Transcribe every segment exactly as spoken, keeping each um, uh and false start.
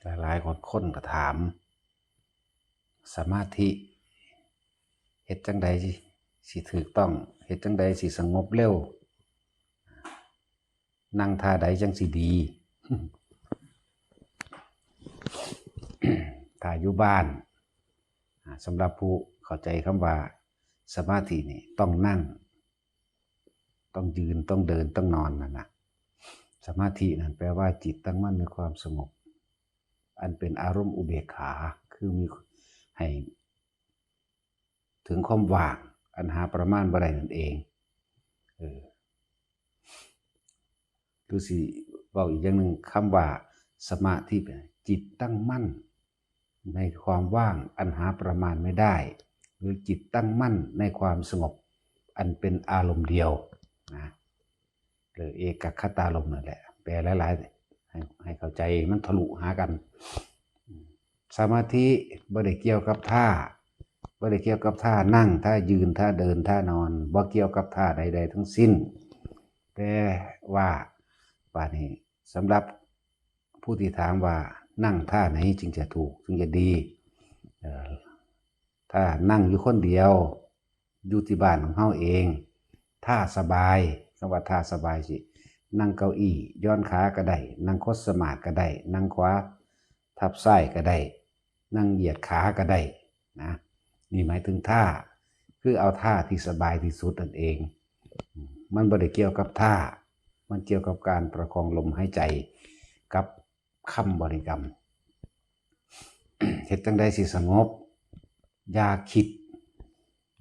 หลายๆคนคนก็ถาม สมาธิเฮ็ดจั่งใดสิถูกต้อง เฮ็ดจั่งใดสิสงบเร็ว นั่งท่าใดจั่งสิดี ถ้าอยู่บ้าน อ่า สำหรับผู้เข้าใจคำว่าสมาธินี่ต้องนั่ง ต้องยืน ต้องเดิน ต้องนอนนั่นนะ สมาธินั่นแปลว่าจิตตั้งมั่นในความสงบ อันเป็นอารมณ์อุเบกขา คือมีให้ถึงความว่าง อันหาประมาณบ่ได้นั่นเอง เออ หรือสิเว้าอีกอย่างหนึ่ง คำว่าสมาธิเป็นจิตตั้งมั่นในความว่างอันหาประมาณไม่ได้ หรือจิตตั้งมั่นในความสงบ อันเป็นอารมณ์เดียวนะ หรือเอกัคคตารมณ์นั่นแหละ แปลหลายๆ ให้ ให้เข้าใจมันทะลุหากัน สมาธิบ่ได้เกี่ยวกับท่า บ่ได้เกี่ยวกับท่านั่ง ท่ายืน ท่าเดิน ท่านอน บ่เกี่ยวกับท่าใดๆทั้งสิ้น แต่ว่า บาดนี้ สำหรับผู้ที่ถามว่านั่งท่าไหนจึงจะถูก จึงจะดี เอ่อ ถ้านั่งอยู่คนเดียว อยู่ที่บ้านของเฮาเอง ท่าสบาย คำว่าท่าสบายสิ นั่งเก้าอี้ ย้อนขาก็ได้ นั่งคดสมาธิก็ได้ นั่งขวาทับซ้ายก็ได้ นั่งเหยียดขาก็ได้นะ นี่หมายถึงท่า คือเอาท่าที่สบายที่สุดนั่นเอง มันบ่ได้เกี่ยวกับท่า มันเกี่ยวกับการประคองลมหายใจกับคำบริกรรม เฮ็ดจั่งใดสิสงบ อย่าคิด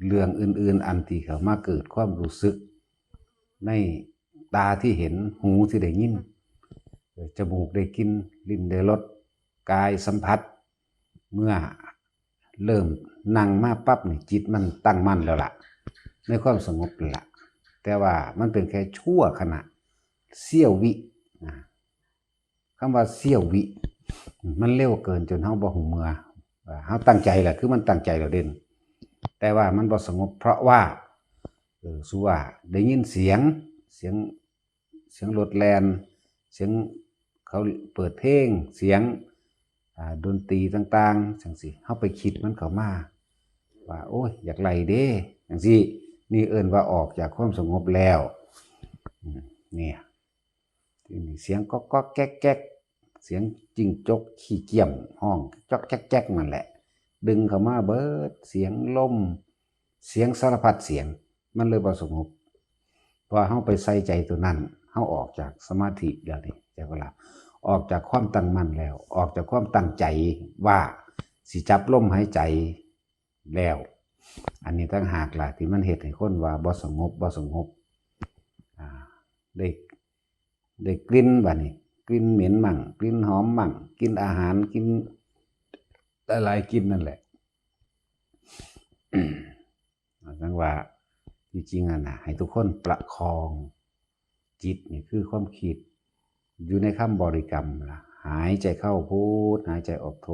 เรื่องอื่นๆ อันที่เข้ามาเกิดความรู้สึก ในตาที่เห็น หูที่ได้ยิน จมูกได้กลิ่น ลิ้นได้รส กายสัมผัส เมื่อเริ่มนั่งมาปั๊บนี่ จิตมันตั้งมั่นแล้วล่ะ ในความสงบนั่นล่ะ แต่ว่ามันเป็นแค่ชั่วขณะ เสี้ยววินะ คำว่าเสี้ยววิ มันเร็วเกินจนเฮาบ่ฮู้เมื่อ เฮาตั้งใจแหละ คือมันตั้งใจแล้วเด่น แต่ว่ามันบ่สงบ เพราะว่า เออ สมมุติว่าได้ยินเสียง เสียง เสียงรถแล่น เสียงเขาเปิดเพลง เสียง อ่า ดนตรีต่างๆ จั่งซี้ เฮาไปคิดมันเข้ามา ว่า โอ้ย อยากไล่เด้ จั่งซี้ นี่เอิ้นว่าออกจากความสงบแล้ว อืม เนี่ย ทีนี้เสียงก๊อกๆแก๊กๆ เสียงจิ้งจกขี้เกียมฮ้องจ๊อกแจ๊กๆนั่นแหละ ดึงเข้ามาเบิด เสียงลม เสียงสารพัดเสียง มันเลยบ่สงบ เพราะเฮาไปใส่ใจตัวนั้น เฮาออกจากสมาธิแล้วนี่ จักว่าล่ะ ออกจากความตั้งมั่นแล้ว ออกจากความตั้งใจว่าสิจับลมหายใจแล้ว อันนี้ต่างหากล่ะที่มันเฮ็ดให้คนว่าบ่สงบ บ่สงบ อ่า ได้ ได้กลิ่นบัดนี้ กลิ่นเหม็นมั่ง กลิ่นหอมมั่ง กลิ่นอาหาร กลิ่นหลายๆกลิ่นนั่นแหละ จั่งว่า ที่จริงอะนะ ให้ทุกคนประคองจิตนี่คือความคิด อยู่ในคำบริกรรมล่ะ หายใจเข้าพุท หายใจออกโท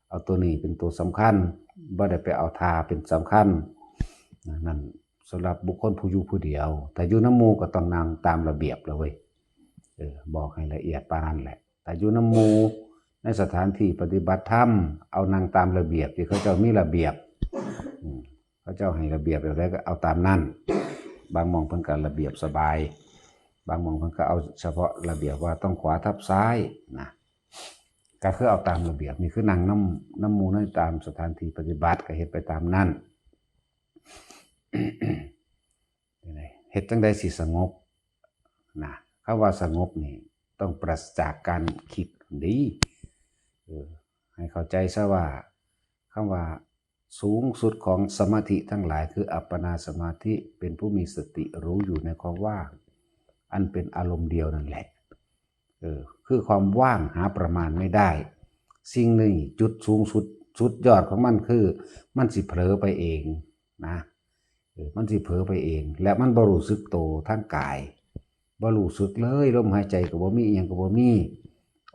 เอาตัวนี้เป็นตัวสำคัญ บ่ได้ไปเอาท่าเป็นสำคัญ นั่นสำหรับบุคคลผู้อยู่ผู้เดียว ถ้าอยู่นำหมู่ก็ต้องนั่งตามระเบียบแล้วเว้ย เออ บอกให้ละเอียดปานนั้นแหละ ถ้าอยู่นำหมู่ในสถานที่ปฏิบัติธรรม เอานั่งตามระเบียบที่เขาเจ้ามีระเบียบ อืม เขาเจ้าให้ระเบียบแบบใดก็เอาตามนั้น บางหม่องเพิ่นก็ระเบียบสบาย บางหม่องเพิ่นก็เอาเฉพาะระเบียบว่าต้องขวาทับซ้ายนะ ก็คือเอาตามระเบียบ นี่คือนั่งนำ นำหมู่ในตามสถานที่ปฏิบัติ ก็เฮ็ดไปตามนั้น เฮ็ดจั่งใดสิสงบนะ คำว่าสงบนี่ต้องปราศจากการคิดเด้ เออ ให้เข้าใจซะว่า คำว่าสูงสุดของสมาธิทั้งหลายคืออัปปนาสมาธิ เป็นผู้มีสติรู้อยู่ในความว่าง อันเป็นอารมณ์เดียวนั่นแหละ เออ คือความว่างหาประมาณไม่ได้ สิ่งนี้จุดสูงสุด สุดยอดของมันคือ มันสิเผลอไปเองนะ เออ มันสิเผลอไปเอง และมันบ่รู้สึกโตทางกาย บ่รู้สึกเลย ลมหายใจก็บ่มี อิหยังก็บ่มี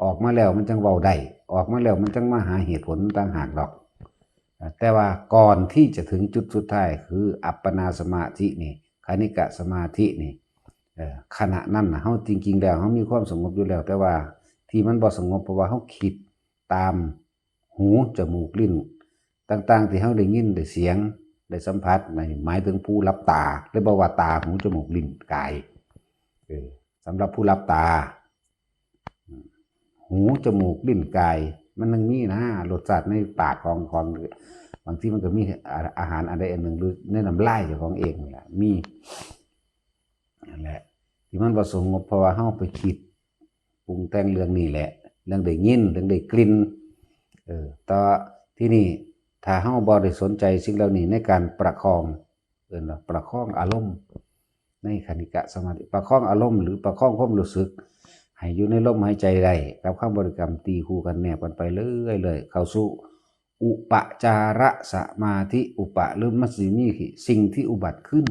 ออกมาแล้วมันจั่งเว้าได้ ออกมาแล้วมันจั่งมาหาเหตุผลต่างหากดอก แต่ว่าก่อนที่จะถึงจุดสุดท้ายคืออัปปนาสมาธินี่ คณิกะสมาธินี่ เอ่อ ขณะนั้นน่ะ เฮาจริงๆแล้ว เฮามีความสงบอยู่แล้ว แต่ว่า ที่มันบ่สงบ เพราะว่าเฮาคิดตามหู จมูก ลิ้น ต่างๆ ที่เฮาได้ยิน ได้เสียง ได้สัมผัส นั่นหมายถึงผู้หลับตา เลยบอกว่าตา หู จมูก ลิ้น กาย เออ สำหรับผู้หลับตา หู จมูก ลิ้น กาย มันยังมีนะ รสชาติในปากของ ของ บางทีมันก็มีอา- อาหารอันใดอันหนึ่ง หรือในน้ำลายเจ้าของเองนี่แหละ มี นั่นแหละ ที่มันบ่สงบ เพราะว่าเฮาไปคิดปรุงแต่งเรื่องนี้แหละ เรื่องได้ยิน เรื่องได้กลิ่น เออ ต่อที่นี่ ถ้าเฮาบ่ได้สนใจสิ่งเหล่านี้ในการประคอง เอิ้นว่าประคองอารมณ์ ในคณิกะสมาธิ ประคองอารมณ์ หรือประคองความรู้สึก ให้อยู่ในลมหายใจได้ กับคำบริกรรมตีคู่กันแนบกันไปเรื่อยๆ เข้าสู่อุปจารสมาธิ อุปะ หรือมันสิมีสิ่งที่อุบัติขึ้น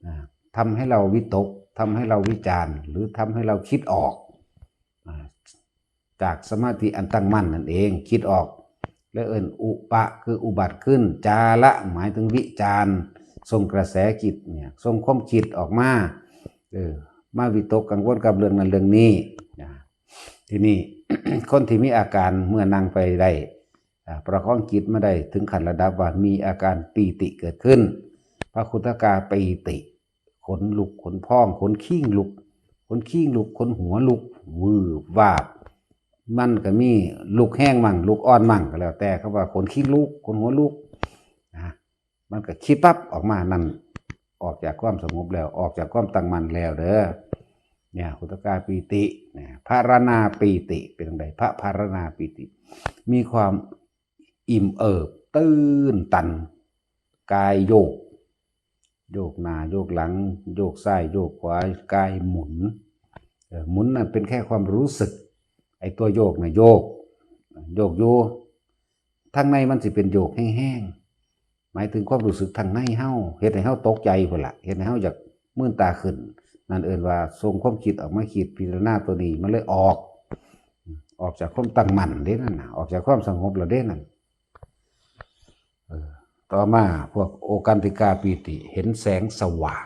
นะ ทำให้เราวิตก ทำให้เราวิจารณ์ หรือทำให้เราคิดออก อ่า จากสมาธิอันตั้งมั่นนั่นเอง คิดออก และเอิ้นอุปะ คืออุบัติขึ้น จาระ หมายถึงวิจารณ์ ส่งกระแสจิตเนี่ย ส่งความคิดออกมา เออ มาวิตกกังวลกับเรื่องนั้นเรื่องนี้ นะ ทีนี้ คนที่มีอาการเมื่อนั่งไปได้ อ่า ประคองจิตมาได้ถึงขั้นระดับว่ามีอาการปีติเกิดขึ้น พระคุตกาปีติ ขนลุก ขนพอง ขนคิงลุก ขนคิงลุก ขนหัวลุก วืบวาบ มันก็มีลุกแฮงมั่ง ลุกอ่อนมั่ง ก็แล้วแต่ คำว่าขนคิงลุก ขนหัวลุก นะ มันก็คิดปั๊บออกมา นั่นออกจากความสงบแล้ว ออกจากความตั้งมั่นแล้วเด้อ เนี่ย คุตกาปีติ เนี่ย พรรณาปีติ เป็นจั่งใด พระพรรณาปีติ มีความอิ่มเอิบ ตื้นตัน กายโยก โยกหน้า โยกหลัง โยกซ้าย โยกขวา กายหมุน เออ หมุนนั่นเป็นแค่ความรู้สึก ไอ้ตัวโยกน่ะโยก โยกอยู่ ทางในมันสิเป็นโยกแฮงๆ หมายถึงความรู้สึกทางในเฮา เฮ็ดให้เฮาตกใจพุ้นล่ะ เฮ็ดให้เฮาอยากมืนตาขึ้น นั่นเอิ้นว่าส่งความคิดออกมาคิดพิจารณาตัวนี้ มันเลยออก ออกจากความตั้งมั่นเด้นั่นน่ะ ออกจากความสงบแล้วเด้นั่น เออ ต่อมาพวกโอกันติกาปีติ เห็นแสงสว่าง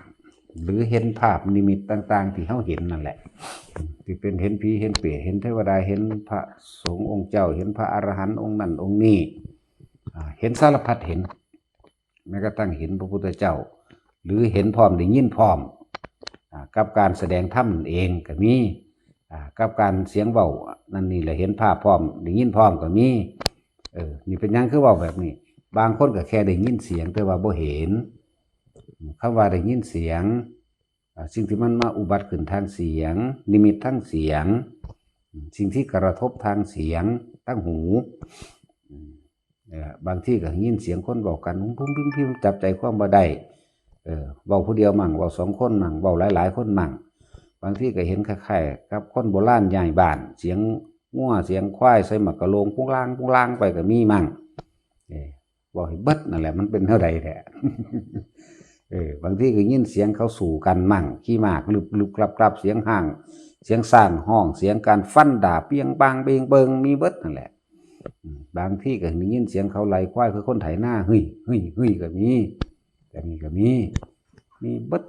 หรือเห็นภาพนิมิตต่างๆ ที่เฮาเห็นนั่นแหละ ที่เป็นเห็นผี เห็นเปรต เห็นเทวดา เห็นพระสงฆ์องค์เจ้า เห็นพระอรหันต์องค์นั้นองค์นี้ อ่า เห็นสารพัดเห็น แม้กระทั่งเห็นพระพุทธเจ้า หรือเห็นพร้อม ได้ยินพร้อม อ่า กับการแสดงธรรมนั่นเองก็มี อ่า กับการเสียงเว้านั่นนี่แหละ เห็นภาพพร้อม ได้ยินพร้อมก็มี เออ นี่เป็นหยังคือเว้าแบบนี้ บางคนก็แค่ได้ยินเสียง แต่ว่าบ่เห็น คำว่าได้ยินเสียง อ่า สิ่งที่มันมาอุบัติขึ้นทางเสียง นิมิตทางเสียง สิ่งที่กระทบทางเสียง ทางหู เอ่อ บางทีก็ยินเสียงคนเว้ากัน พุ้มพิ้มพิ้ม จับใจความบ่ได้ เออ เว้าผู้เดียวมั่ง เว้าสองคนมั่ง เว้าหลายๆ คนมั่ง บางทีก็เห็นคล้ายๆ กับคนโบราณย้ายบ้าน เสียงงัวเสียงควายใส่หมากกะโลง ปุ้งลางปุ้งลางไปก็มีมั่ง เออ เว้าให้เบิดนั่นแหละ มันเป็นแนวใดแท้ เออ บางทีก็ยินเสียงเขาสู้กันมั่ง ขี่ม้าลึบๆ กลับๆ เสียงฮ้าง เสียงช้างฮ้อง เสียงการฟันดาบ เปียงปางเบงเบิง มีเบิดนั่นแหละ อืม บางทีก็ได้ยินเสียงเขาไล่ควาย คือคนไถนา เฮ้ย เฮ้ย เฮ้ย ก็มี ก็มี ก็มี มีเบิด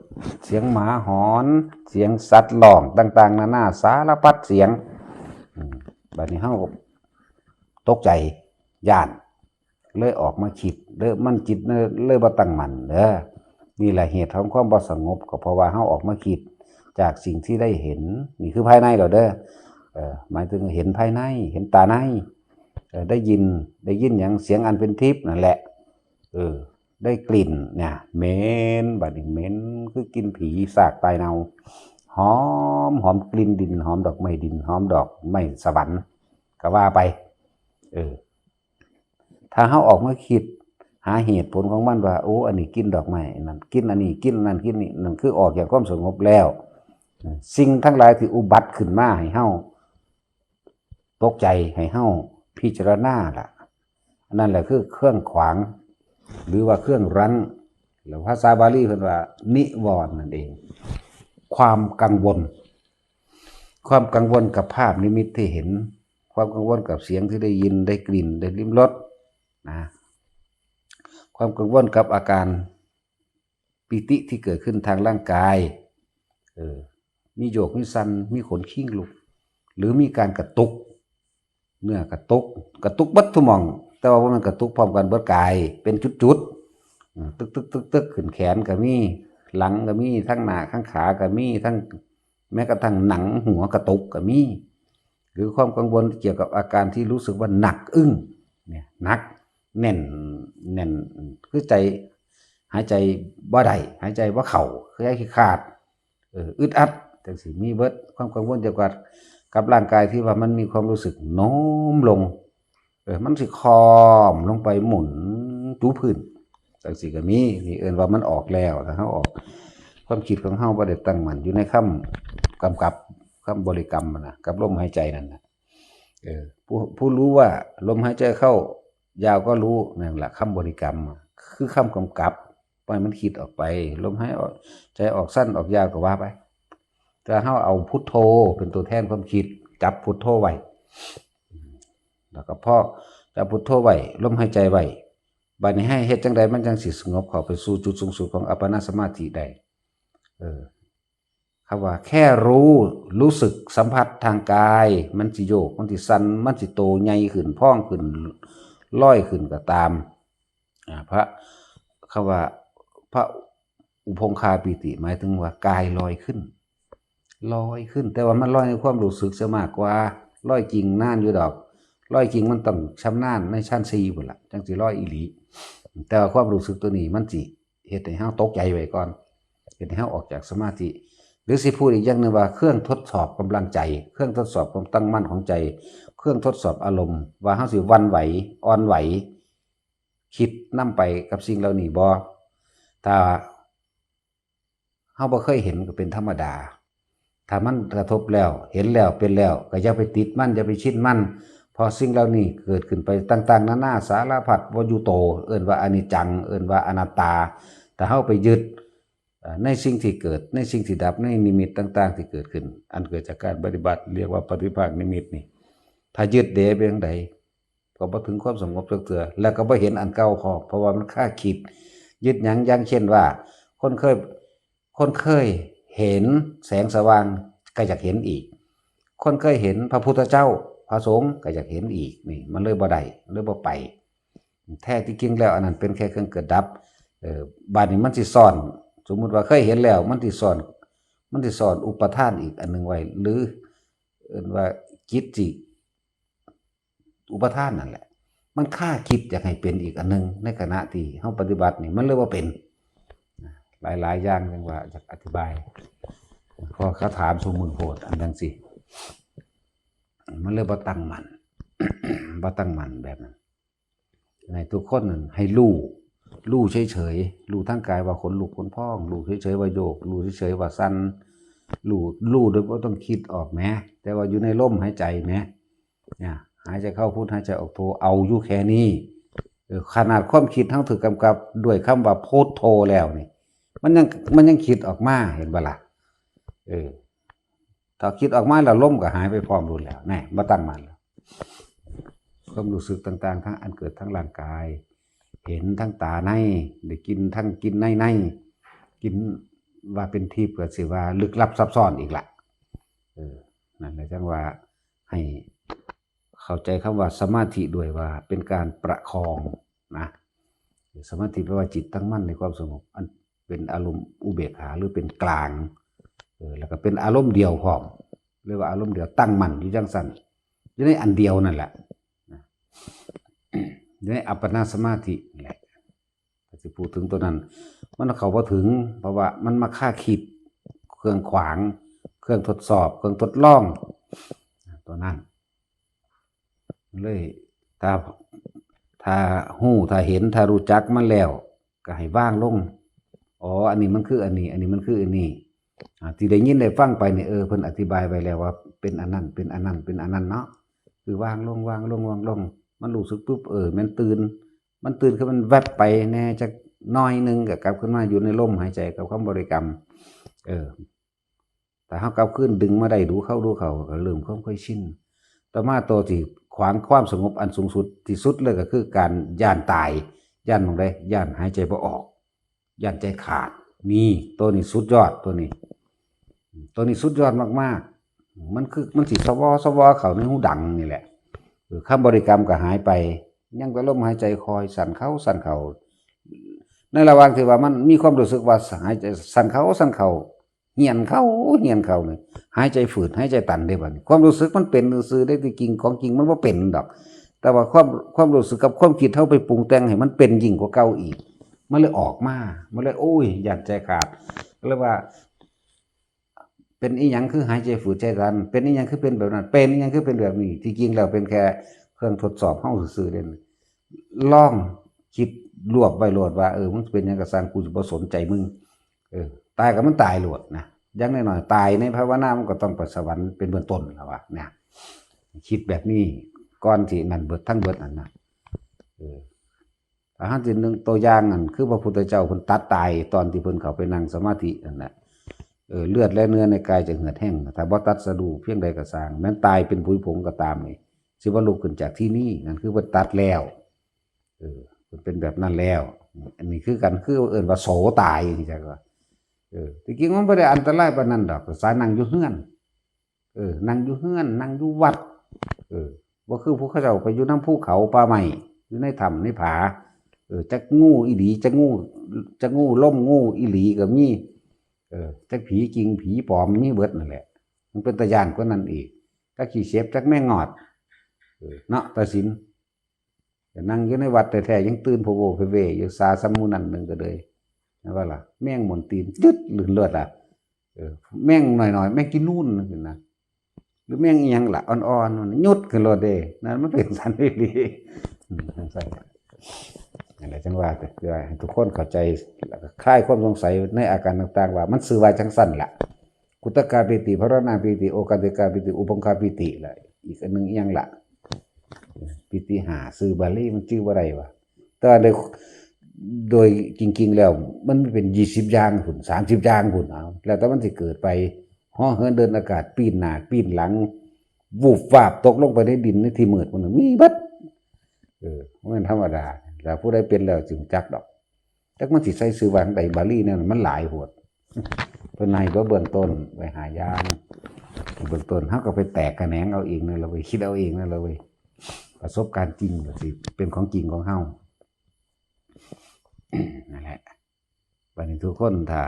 เสียงหมาหอน เสียงสัตว์ร้อง ต่างๆ นานา สารพัดเสียง อืม บัดนี้เฮาก็ตกใจ ย้าน เลยออกมาคิด เลยมันจิตเลย เลยบ่ตั้งมั่นเด้อ นี่แหละเหตุของความบ่สงบ ก็เพราะว่าเฮาออกมาคิดจากสิ่งที่ได้เห็น นี่คือภายในเราเด้อ เอ่อ หมายถึงเห็นภายใน เห็นตาใน เอ่อ ได้ยิน ได้ยินหยัง เสียงอันเป็นทิพย์นั่นแหละ เออ ได้กลิ่นเนี่ย เหม็น บัดนี้เหม็น คือกลิ่นผี ซากตายเน่า หอม หอมกลิ่นดิน หอมดอกไม้ดิน หอมดอกไม้สวรรค์ ก็ว่าไป เออ ถ้าเฮาออกมาคิดหาเหตุผลของมันว่า โอ้ อันนี้กลิ่นดอกไม้ อันนั้นกลิ่นอันนี้ กลิ่นอันนั้น กลิ่นนี้ นั่นคือออกจากความสงบแล้ว สิ่งทั้งหลายที่อุบัติขึ้นมาให้เฮาตกใจ ให้เฮาพิจารณาล่ะ อันนั้นแหละคือเครื่องขวาง หรือว่าเครื่องรั้ง แล้วภาษาบาลีเพิ่นว่านิวรณ์นั่นเอง ความกังวล ความกังวลกับภาพนิมิตที่เห็น ความกังวลกับเสียงที่ได้ยิน ได้กลิ่น ได้ลิ้มรส นะ ความกังวลกับอาการปีติที่เกิดขึ้นทางร่างกาย เออ มีโยก มีสั่น มีขนคิงลุก หรือมีการกระตุก เนื้อกระตุก กระตุกเบิดทุกหม่อง แต่ว่าบ่แม่นกระตุกพร้อมกันเบิดกาย เป็นจุดๆ อืม ตึกๆๆๆ ขึ้นแขนก็มี หลังก็มี ทั้งหน้าทั้งขาก็มี ทั้ง แม้กระทั่งหนังหัวกระตุกก็มี หรือความกังวลเกี่ยวกับอาการที่รู้สึกว่าหนักอึ้ง เนี่ย หนัก แน่น แน่น คือใจ หายใจบ่ได้ หายใจบ่เข้า หายใจขาด เออ อึดอัด จังซี้ มีเบิด ความกังวลเกี่ยวกับ กับร่างกายที่ว่ามันมีความรู้สึกโน้มลง เออ มันสิคอมลงไปหมุนจูพื้น จังซี้ก็มี นี่เอิ้นว่ามันออกแล้ว ถ้าเฮาออก ความคิดของเฮาบ่ได้ตั้งมั่นอยู่ในคำกำกับ คำบริกรรมหั้นนะ กับลมหายใจนั่นน่ะ เออ ผู้ ผู้รู้ว่าลมหายใจเข้า ยาวก็รู้ นั่นแหละคำบริกรรม คือคำกำกับ ปล่อยมันคิดออกไป ลมหายออก ใจออกสั้นออกยาวก็ว่าไป แต่เฮาเอาพุทโธเป็นตัวแทนความคิด จับพุทโธไว้ แล้วก็พอจับพุทโธไว้ ลมหายใจไว้ บัดนี้ให้เฮ็ดจั่งใดมันจั่งสิสงบเข้าไปสู่จุดสูงสุดของอัปปนาสมาธิได้ เออ คำว่าแค่รู้ รู้สึกสัมผัสทางกาย มันสิโยก มันสิสั่น มันสิโตใหญ่ขึ้น พองขึ้น ลอยขึ้นก็ตาม อ่า พระ คำว่า พระอุพงคาปีติ หมายถึงว่ากายลอยขึ้น ลอยขึ้น แต่ว่ามันลอยในความรู้สึกซะมากกว่า ลอยจริงนานอยู่ดอก ลอยจริงมันต้องชำนาญในชั้นสี่พุ้นล่ะ จั่งสิลอยอีหลี แต่ว่าความรู้สึกตัวนี้มันสิเฮ็ดให้เฮาตกใจไว้ก่อน เฮ็ดให้เฮาออกจากสมาธิ หรือสิพูดอีกอย่างหนึ่งว่าเครื่องทดสอบกำลังใจ เครื่องทดสอบความตั้งมั่นของใจ เครื่องทดสอบอารมณ์ ว่าเฮาสิหวั่นไหว อ่อนไหว คิดนำไปกับสิ่งเหล่านี้บ่ ถ้าเฮาบ่เคยเห็นก็เป็นธรรมดา ถ้ามันกระทบแล้ว เห็นแล้ว เป็นแล้ว ก็อย่าไปติดมัน อย่าไปชินมัน เพราะสิ่งเหล่านี้เกิดขึ้นไปต่างๆ นานาสารพัด บ่อยู่โต เอิ้นว่าอนิจจัง เอิ้นว่าอนัตตา ถ้าเฮาไปยึด เอ่อ ในสิ่งที่เกิด ในสิ่งที่ดับ ในนิมิตต่างๆ ที่เกิดขึ้น อันเกิดจากการปฏิบัติ เรียกว่าปฏิภาคนิมิตนี่ ถ้ายึดเด้เป็นจั่งใด ก็บ่ถึงความสงบจักเทื่อ แล้วก็บ่เห็นอันเก่าพร้อม เพราะว่ามันคาคิด ยึดหยัง อย่างเช่นว่า คนเคย คนเคยเห็นแสงสว่างก็อยากเห็นอีก คนเคยเห็นพระพุทธเจ้า พระสงฆ์ก็อยากเห็นอีก นี่ มันเลยบ่ได้ เลยบ่ไป แท้ที่จริงแล้วอันนั้นเป็นแค่เครื่องเกิดดับ เออ บัดนี้มันสิซ้อน สมมุติว่าเคยเห็นแล้ว มันสิซ้อน มันสิซ้อนอุปาทานอีกอันหนึ่งไว้ หรือเอิ้นว่าจิตสิอุปาทานนั่นแหละ มันคาคิดอยากให้เป็นอีกอันหนึ่ง ในขณะที่เฮาปฏิบัตินี่มันเลยบ่เป็น หลายๆ อย่างจั่งว่าอยากอธิบาย เพราะเขาถามซุมื้อโพด อันจั่งซี้ มันเลยบ่ตั้งมั่น บ่ตั้งมั่นแบบนั้น ให้ทุกคนนั่นให้รู้ รู้เฉยๆ รู้ทางกายว่าขนลุกขนพอง รู้เฉยๆ ว่าโยก รู้เฉยๆ ว่าสั่น รู้ รู้โดยบ่ต้องคิดออกแหม แต่ว่าอยู่ในลมหายใจแหม เนี่ย หายใจเข้าพุท หายใจออกโธ เอาอยู่แค่นี้ เออ ขนาดความคิดเฮาถูกกำกับด้วยคำว่าพุทโธแล้วนี่ มันยัง มันยังคิดออกมา เห็นบ่ล่ะ เออ ถ้าคิดออกมาแล้วลมก็หายไปพร้อมโลดแล้ว แน่ บ่ตั้งมั่นแล้ว ความรู้สึกต่างๆ ทั้งอันเกิดทั้งร่างกาย เห็นทั้งตาใน ได้กลิ่นทั้งกลิ่นในใน กลิ่นว่าเป็นทิพย์ก็สิว่าลึกลับซับซ้อนอีกละ เออ นั่นแหละจั่งว่าให้เข้าใจคำว่าสมาธิด้วยว่าเป็นการประคองนะ สมาธิแปลว่าจิตตั้งมั่นในความสงบ อันเป็นอารมณ์อุเบกขาหรือเป็นกลาง เออ แล้วก็เป็นอารมณ์เดียวพร้อม เรียกว่าอารมณ์เดียวตั้งมั่นอยู่จั่งซั่น อยู่ในอันเดียวนั่นแหละ นะ อยู่ในอัปปนาสมาธินั่นแหละ ถ้าสิพูดถึงตัวนั้น มันเข้าบ่ถึง เพราะว่ามันมาคาคิด เครื่องขวาง เครื่องทดสอบ เครื่องทดลอง ตัวนั้น เลย ถ้า ถ้าฮู้ ถ้าเห็น ถ้ารู้จักมันแล้ว ก็ให้วางลง อ๋อ อันนี้มันคืออันนี้ อันนี้มันคืออันนี้ อ่า ที่ได้ยินได้ฟังไปนี่ เออ เพิ่นอธิบายไว้แล้วว่าเป็นอันนั้น เป็นอันนั้น เป็นอันนั้นเนาะ คือวางลง วางลง วางลง มันรู้สึกปุ๊บ เออ มันตื่น มันตื่นคือมันแวบไปแน่จักหน่อยหนึ่ง ก็กลับขึ้นมาอยู่ในลมหายใจกับคำบริกรรม เออ ถ้าเฮากลับคืนดึงมาได้ดูเข้าดูเข้า ก็เริ่มความเคยชิน ต่อมาตัวที่ขวางความสงบอันสูงสุดที่สุดเลยก็คือการย้านตาย ย้านหม่องใด ย้านหายใจบ่ออก ย้านใจขาด นี่ ตัวนี้สุดยอด ตัวนี้ ตัวนี้สุดยอดมาก มันคือมันสิสวอสวอเข้าในหูดังนี่แหละ เออ คำบริกรรมก็หายไป ยังแต่ลมหายใจคอยสั่นเข้าสั่นเข้า ในระหว่างที่ว่ามันมีความรู้สึกว่าหายใจสั่นเข้าสั่นเข้า เหี่ยนเข้าเหี่ยนเข้านี่ หายใจฝืดหายใจตันเด้บัดนี้ ความรู้สึกมันเป็นซื่อๆได้ ที่จริงของจริงมันบ่เป็นดอก แต่ว่าความความรู้สึกกับความคิดเฮาไปปรุงแต่งให้มันเป็นยิ่งกว่าเก่าอีก มันเลยออกมา มันเลย โอ้ย ย่านใจขาด ก็เลยว่า เป็นอีหยังคือหายใจฝืดใจตัน เป็นอีหยังคือเป็นแบบนั้น เป็นอีหยังคือเป็นแบบนี้ ที่จริงแล้วเป็นแค่เครื่องทดสอบเฮาซื่อๆเด้ ลองคิดรวบไว้โลดว่า เออ มึงเป็นหยังก็ซ่าง กูสิบ่สนใจมึง เออ ตายก็มันตายโลดนะ อย่างน้อยๆ ตายในภาวนามันก็ต้องไปสวรรค์เป็นเบื้องต้นแล้ววะเนี่ย คิดแบบนี้ก่อนที่นั่นเบิดทั้งเบิดนั่นนะ เออ ถ้าหากสินึงตัวอย่างนั่น คือพระพุทธเจ้าเพิ่นตัดตายตอนที่เพิ่นเข้าไปนั่งสมาธินั่นแหละ เออ เลือดและเนื้อในกายจะเหือดแห้ง ถ้าบ่ตัดสะดุ้งเพียงใดก็ซ่าง แม้นตายเป็นผุยผงก็ตามนี่ สิบ่ลุกขึ้นจากที่นี่ นั่นคือเพิ่นตัดแล้ว เออ มันเป็นแบบนั้นแล้ว อันนี้คือกัน คือเอิ้นว่าโสตายจังซี่ก็ เออ ที่จริงมันบ่ได้อันตรายปานนั้นดอก สานั่งอยู่เฮือน เออ นั่งอยู่เฮือน นั่งอยู่วัด เออ บ่คือพวกเขาเจ้าไปอยู่นำภูเขาป่าไม้ อยู่ในถ้ำในผา เออ จักงูอีหลี จักงู จักงูลม งูอีหลีก็มี เออ จักผีจริงผีปลอมมีเบิดนั่นแหละ มันเป็นตาย้านกว่านั้นอีก จักขี้เสพ จักแมงงอด เออ เนาะ ตาสิน แต่นั่งอยู่ในวัดแท้ๆ ยังตื่นโพโวเพเวอยู่ สาสำหมู่นั้นหนึ่งก็เลย นะว่าล่ะ แมงม่อนตีน จึ๊ด ลื่นเลือดล่ะ เออ แมงน้อยๆ แมงกินนูนนั่นสินะ หรือแมงอีหยังล่ะ อ่อนๆ มันยุดขึ้นโลดเด้ นั่นมันเป็นสันอีหลี อืม จังซั่น นั่นแหละ จังว่า เพื่อให้ทุกคนเข้าใจ แล้วก็คลายความสงสัยในอาการต่างๆ ว่ามันซื่อว่าจังซั่นล่ะ กุตกาปีติ พรณาปีติ โอคติกาปีติ อุปงคาปีติล่ะ อีกอันหนึ่งอีหยังล่ะ ปีติห้า ชื่อบาลีมันชื่อบ่ได้วะ แต่ว่าโดย โดยจริงๆ แล้ว มันเป็นยี่สิบอย่างพุ้น สามสิบอย่างพุ้น เอา แล้วแต่มันสิเกิดไป เหาะเหินเดินอากาศ ปีนหน้า ปีนหลัง วูบวาบตกลงไปในดินในที่มืด มันมีเบิด เออ บ่แม่นธรรมดา แล้วผู้ใดเป็นแล้วจึงจักดอก จักมันสิใส่ชื่อว่าจั่งใด บาลีเนี่ยมันหลายโพด เพิ่นให้เบื้องต้นไว้ห้าอย่าง เบื้องต้น เฮาก็ไปแตกแขนงเอาเองนั่นล่ะเว้ย คิดเอาเองนั่นล่ะเว้ย ประสบการณ์จริงก็สิเป็นของจริงของเฮา นั่นแหละ บัดนี้ทุกคนถ้า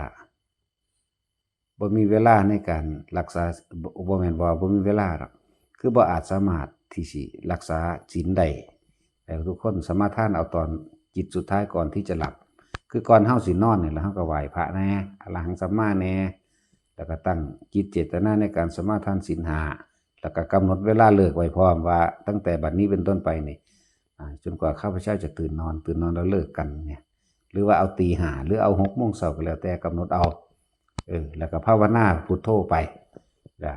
บ่มีเวลาในการรักษา บ่ บ่แม่นว่าบ่มีเวลาดอก คือบ่อาจสามารถที่สิรักษาศีลได้ แต่ทุกคนสมาทานเอาตอนจิตสุดท้ายก่อนที่จะหลับ คือก่อนเฮาสินอนนี่แหละ เฮาก็ไหว้พระแหน่ อรหังสัมมาแหน่ แล้วก็ตั้งจิตเจตนาในการสมาทานศีลห้า แล้วก็กำหนดเวลาเลิกไว้พร้อมว่า ตั้งแต่บัดนี้เป็นต้นไปนี่ อ่า จนกว่าข้าพเจ้าจะตื่นนอน ตื่นนอนแล้วเลิกกันเนี่ย หรือว่าเอาตีห้า หรือเอาหกโมงเช้าก็แล้วแต่กำหนดเอา เออ แล้วก็ภาวนาพุทโธไป จ้ะ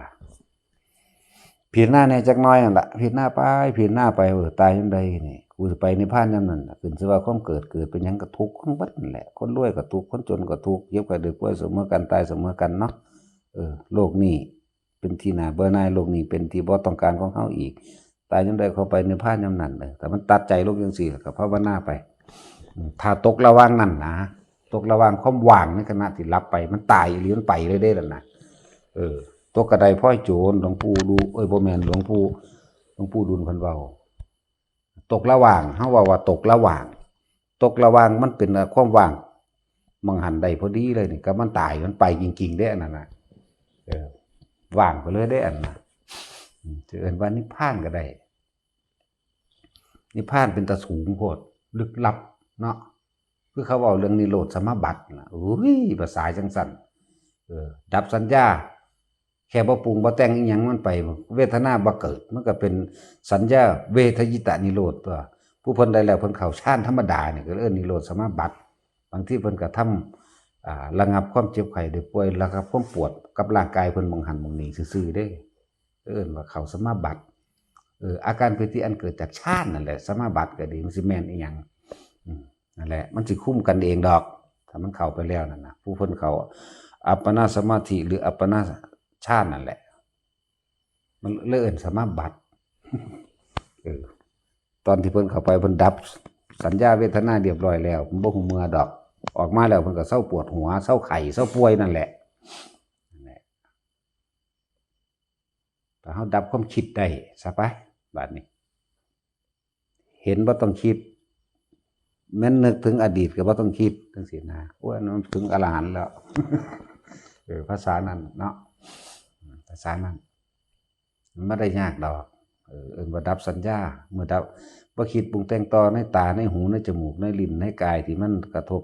พิจารณาแหน่จักหน่อยนั่นล่ะ พิจารณาไป พิจารณาไป เออ ตายยามใดนี่ กูสิไปนิพพานยามนั้นล่ะ ขึ้นชื่อว่าความเกิด เกิดเป็นหยังก็ทุกข์ทั้งเบิดนั่นแหละ คนรวยก็ทุกข์ คนจนก็ทุกข์ เจ็บไข้ได้ป่วยเสมอกัน ตายเสมอกันเนาะ เออ โลกนี้เป็นที่น่าเบื่อหน่าย โลกนี้เป็นที่บ่ต้องการของเฮาอีก ตายยามใดเข้าไปนิพพานยามนั้นเด้อ แต่มันตัดใจลงจังซี่ แล้วก็ภาวนาไป อืม ถ้าตกระหว่างนั้นนะ ตกระหว่างความว่างในขณะที่หลับไป มันตายอีหลี มันไปเลยเด้นั่นน่ะ เออ ตกกระไดพลอยโจร หลวงปู่ดู เอ้ย บ่แม่น หลวงปู่ หลวงปู่ดุลเพิ่นเว้า ตกระหว่าง เฮาเว้าว่าตกระหว่าง ตกระหว่างมันเป็นความว่าง หม่องหั้นได้พอดีเลยนี่ ก็มันตาย มันไปจริงๆเด้อันนั้นน่ะ เออ ว่างไปเลยเด้อันนั้นน่ะ อืม จะเอิ้นว่านิพพานก็ได้ นิพพานเป็นตาสูงโพด ลึกลับเนาะ คือเขาเว้าเรื่องนิโรธสมาบัติน่ะ อุ้ย ภาษาจังซั่น เออ ดับสัญญา แค่บ่ปรุงบ่แต่งอีหยังมันไป เวทนาบ่เกิด มันก็เป็นสัญญาเวทยิตานิโรธตั๊ว ผู้เพิ่นได้แล้วเพิ่นเข้าฌานธรรมดานี่ก็เอิ้นนิโรธสมาบัติ บางทีเพิ่นก็ทำ อ่า ระงับความเจ็บไข้ได้ป่วย ระงับความปวดกับร่างกายเพิ่นหม่องหั้นหม่องนี้ซื่อๆเด้ เอิ้นว่าเข้าสมาบัติ เออ อาการปีติอันเกิดจากฌานนั่นแหละ สมาบัติก็ดี มันสิแม่นอีหยัง อืม นั่นแหละ มันสิคุมกันเองดอก ถ้ามันเข้าไปแล้วนั่นน่ะ ผู้เพิ่นเข้าอัปปนาสมาธิหรืออัปปนาฌานนั่นแหละ มันเลยเอิ้นสมาบัติ เออ ตอนที่เพิ่นเข้าไปเพิ่นดับสัญญาเวทนาเรียบร้อยแล้ว มันบ่ฮู้เมื่อดอก ออกมาแล้วเพิ่นก็เซาปวดหัว เซาไข้ เซาป่วยนั่นแหละ นั่นแหละ ถ้าเฮาดับความคิดได้ซะไป บาดนี้ เห็นบ่ต้องคิด แม่นนึกถึงอดีตก็บ่ต้องคิดจังซี่นะ โอ้ย อันนั้นถึงอรหันต์แล้ว เออ ภาษานั้นเนาะ ภาษานั้น มันบ่ได้ยากดอก เออ เอิ้นว่าดับสัญญา เมื่อดับ บ่คิดปรุงแต่งต่อในตา ในหู ในจมูก ในลิ้น ในกายที่มันกระทบ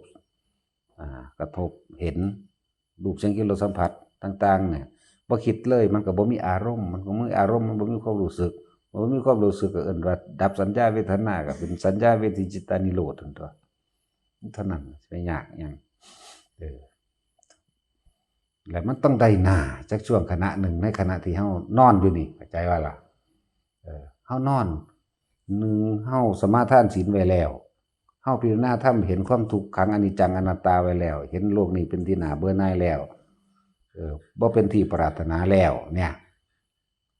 อ่า กระทบเห็น รูป เสียง กลิ่น รส สัมผัสต่างๆ เนี่ย บ่คิดเลย มันก็บ่มีอารมณ์ มันก็บ่มีอารมณ์ มันบ่มีความรู้สึก มันบ่มีความรู้สึกก็เอิ้นว่าดับสัญญาเวทนา ก็เป็นสัญญาเวทนาจิตตานิโรธนั่นตั๊ว เท่านั้น สิไปยากหยัง เออ แล้วมันต้องได้หน้าจักช่วงขณะหนึ่ง ในขณะที่เฮานอนอยู่นี่ เข้าใจบ่ล่ะ เออ เฮานอน หนึ่ง เฮาสมาทานศีลไว้แล้ว เฮาพิจารณาธรรม เห็นความทุกขัง อนิจจัง อนัตตาไว้แล้ว เห็นโลกนี้เป็นที่น่าเบื่อหน่ายแล้ว เออ บ่เป็นที่ปรารถนาแล้ว เนี่ย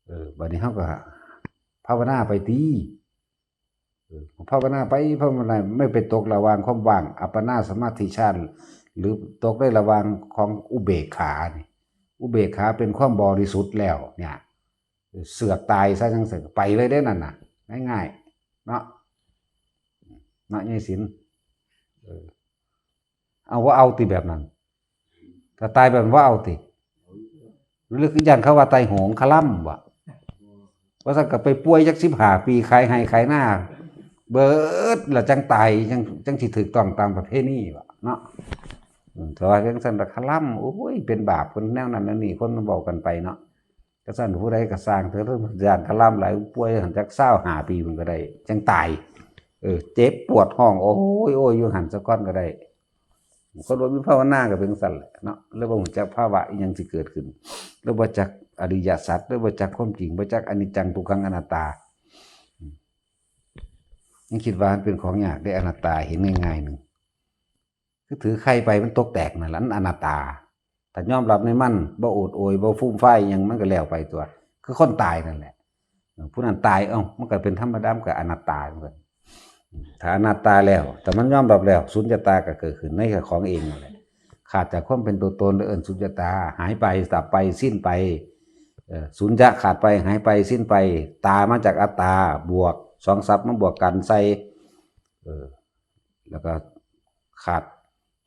เออ บัดนี้เฮาก็ภาวนาไปติ เออ ภาวนาไป ภาวนา ไม่ไปตกระหว่างความว่าง อัปปนาสมาธิฌาน หรือตกในระหว่างของอุเบกขานี่ อุเบกขาเป็นความบริสุทธิ์แล้ว เนี่ย เสือกตายซะจังซั่น ไปเลยเด้นั่นน่ะ ง่ายๆ เนาะ เนาะ ยายศิลป์ เออ เอา บ่เอาติแบบนั้น ถ้าตายแบบนั้น บ่เอาติ หรือย้านเขาว่าตายโหงคาล่ำบ่ ว่าซั่นก็ไปป่วยจักสิบห้าปี ขายไร่ขายนา เบิด แล้วจังตาย จัง จังสิถูกต้องตามประเพณีบ่ เนาะ อืม ถ้าว่าจังซั่นละคาล่ำ โอ้ย เป็นบาป คนแนวนั้นแนวนี้ คนมันเว้ากันไปเนาะ กะซั่นผู้ใดกะซ่างเถาะ ย้านคาล่ำหลาย ป่วยหั้นจักซาวห้าปีพุ้นกะได้ จั่งตาย เออ เจ็บปวดฮ้อง โอ้ย โอ้ย อยู่หั้นซะก่อนกะได้ คนบ่มีภาวนาก็เป็นจั่งซั้นแหละเนาะ เลยบ่ฮู้จักภาวะอิหยังสิเกิดขึ้น เลยบ่จักอริยสัจ เลยบ่จักความจริง บ่จักอนิจจัง ทุกขัง อนัตตา อืม ยังคิดว่ามันเป็นของยากเด้ อนัตตา เห็นง่ายๆ หนึ่ง คือถือไข่ไปมันตกแตกนั่นล่ะ มันอนัตตา ถ้ายอมรับในมัน บ่โอดโอย บ่ฟูมฟายอิหยัง มันก็แล้วไปตั๊ว คือคนตายนั่นแหละ เออ ผู้นั้นตาย เอ้า มันก็เป็นธรรมดา มันก็อนัตตาเหมือนกัน ถ้าอนัตตาแล้ว ถ้ามันยอมรับแล้ว สุญญตาก็เกิดขึ้นในของเองนั่นแหละ ขาดจากความเป็นตัวตน เอิ้นสุญญตา หายไป ดับไป สิ้นไป เอ่อ สุญญะ ขาดไป หายไป สิ้นไป ตามาจากอัตตา บวก สองศัพท์มาบวกกันใส่ เออ แล้วก็ขาด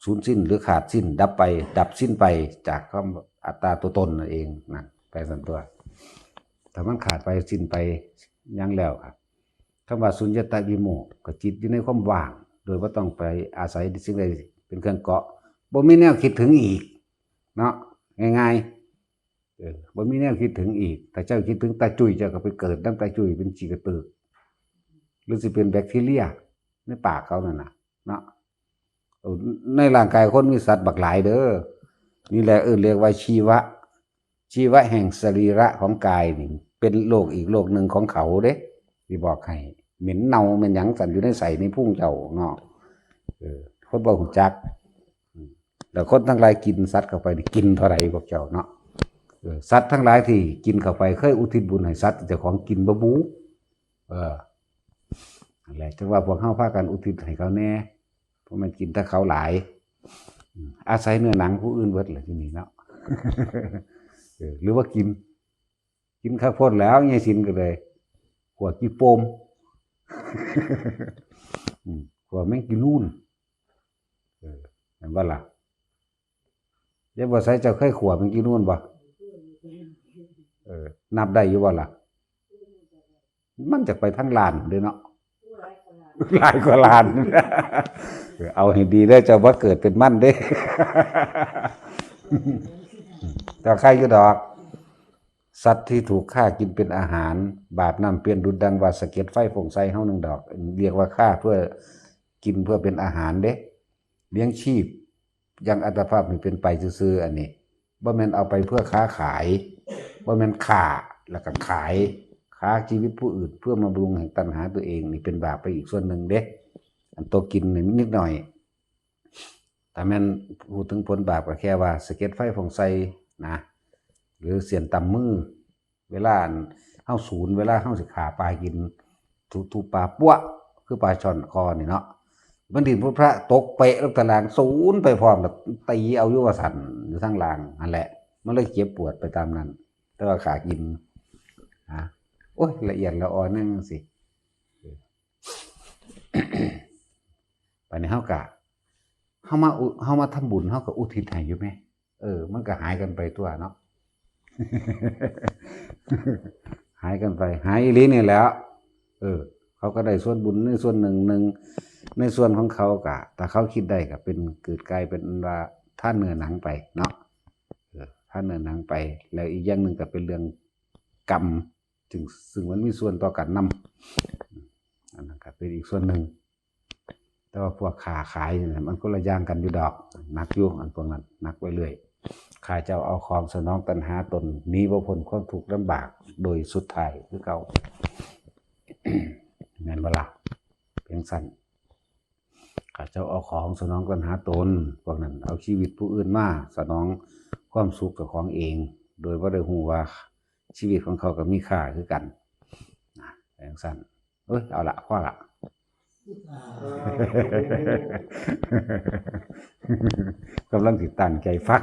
สูญสิ้น หรือขาดสิ้น ดับไป ดับสิ้นไป จากคำอัตตาตัวตนนั่นเองนะ แปลส่วนตัว ถ้ามันขาดไป สิ้นไป หยังแล้วครับ คำว่าสุญญตาวิโมกข์ ก็จิตอยู่ในความว่าง โดยบ่ต้องไปอาศัยสิ่งใดเป็นเครื่องเกาะ บ่มีแนวคิดถึงอีก เนาะ ง่ายๆ เออ บ่มีแนวคิดถึงอีก ถ้าเจ้าคิดถึงตาจุ้ย เจ้าก็ไปเกิดนำตาจุ้ย เป็นขี้กระตือก หรือสิเป็นแบคทีเรียในปากเขานั่นน่ะ เนาะ เออ ในร่างกายคนมีสัตว์บักหลายเด้อ นี่แหละเอิ้นเรียกว่าชีวะ ชีวะแห่งสรีระของกายนี่ เป็นโลกอีกโลกหนึ่งของเขาเด้ สิบอกให้ เหม็นเน่าเหม็นหยังซั่นอยู่ในไส้ในพุงเจ้าเนาะ เออ คนบ่ฮู้จัก อืม แล้วคนทั้งหลายกินสัตว์เข้าไปนี่ กินเท่าใดพวกเจ้าเนาะ เออ สัตว์ทั้งหลายที่กินเข้าไป เคยอุทิศบุญให้สัตว์เจ้าของกินบ่บุ เออ นั่นแหละ จั่งว่าพวกเฮาพากันอุทิศให้เขาแหน่ เพราะมันกินแต่เขาหลาย อืม อาศัยเนื้อหนังผู้อื่นเบิดแหละทีนี้เนาะ เออ หรือว่ากิน กินคักโพดแล้ว ยายศิลป์ก็เลย ขั่วขี้โปม อืม ขั่วแมงจีนูน เออ แม่นบ่ล่ะ ยายบัวไส เจ้าเคยขั่วแมงจีนูนบ่ เออ นับได้อยู่บ่ล่ะ มันจักไปทางล้านเด้เนาะ หลายกว่าล้าน เออ เอาให้ดีเด้อ เจ้าบ่เกิดเป็นมันเด้ เจ้าใครอยู่ดอก สัตว์ที่ถูกฆ่ากินเป็นอาหาร บาปน้ำเปื้อนดุจดังว่าสะเก็ดไฟฟงใส่เฮาหนึ่งดอก เรียกว่าฆ่าเพื่อกิน เพื่อเป็นอาหารเด้ เลี้ยงชีพ ยังอัตภาพให้เป็นไปซื่อๆ อันนี้ บ่แม่นเอาไปเพื่อค้าขาย บ่แม่นฆ่าแล้วก็ขาย ค้าชีวิตผู้อื่นเพื่อมาบำรุงแห่งตัณหาตัวเอง นี่เป็นบาปไปอีกส่วนหนึ่งเด้ อันโตกินนี่นิดหน่อย ถ้าแม่นพูดถึงผลบาปก็แค่ว่าสะเก็ดไฟฟงใส่นะ หรือเสี้ยนตำมือ เวลาอันเฮาสูน เวลาเฮาสิฆ่าปลากิน ทุบๆ ปลาปั๊ว คือปลาช่อนคอนี่เนาะ มันดิ้นพรวดพราดตกเปะลงตะล่าง สูนไปพร้อม แล้วตีเอาอยู่ว่าซั่น อยู่ทางล่างนั่นแหละ มันเลยเจ็บปวดไปตามนั้น แต่ว่าฆ่ากิน นะ โอ้ย ละเอียดละออนั่นสิ บัดนี้เฮากะ เฮามาอุ เฮามาทำบุญ เฮากะอุทิศให้อยู่แหม เออ มันกะหายกันไปตั๊วเนาะ หายกันไป หายอีหลีนี่แหละ เออ เขากะได้ส่วนบุญในส่วนหนึ่ง หนึ่ง ในส่วนของเขากะ ถ้าเขาคิดได้กะเป็น เกิดกลายเป็นว่าทานเนื้อหนังไปเนาะ เออ ทานเนื้อหนังไป แล้วอีกอย่างหนึ่งกะเป็นเรื่องกรรม ซึ่ง ซึ่งมันมีส่วนต่อกันนำ อันนั้นกะเป็นอีกส่วนหนึ่ง แต่ว่าพวกค้าขายนี่นะ มันคนละอย่างกันอยู่ดอก หนักอยู่ อันพวกนั้น หนักไว้เรื่อย ข้าเจ้าเอาของสนองตัณหาตน หนีบ่พ้นความทุกข์ลำบาก โดยสุดท้ายคือเก่า แม่นบ่ล่ะ เพียงสั้น ข้าเจ้าเอาของสนองตัณหาตน พวกนั้นเอาชีวิตผู้อื่นมาสนองความสุขเจ้าของเอง โดยบ่ได้ฮู้ว่าชีวิตของเขากะมีค่าคือกัน นะ จั่งซั้น เอ้ย เอาละ พอละ กำลังสิตั้งใจฟัง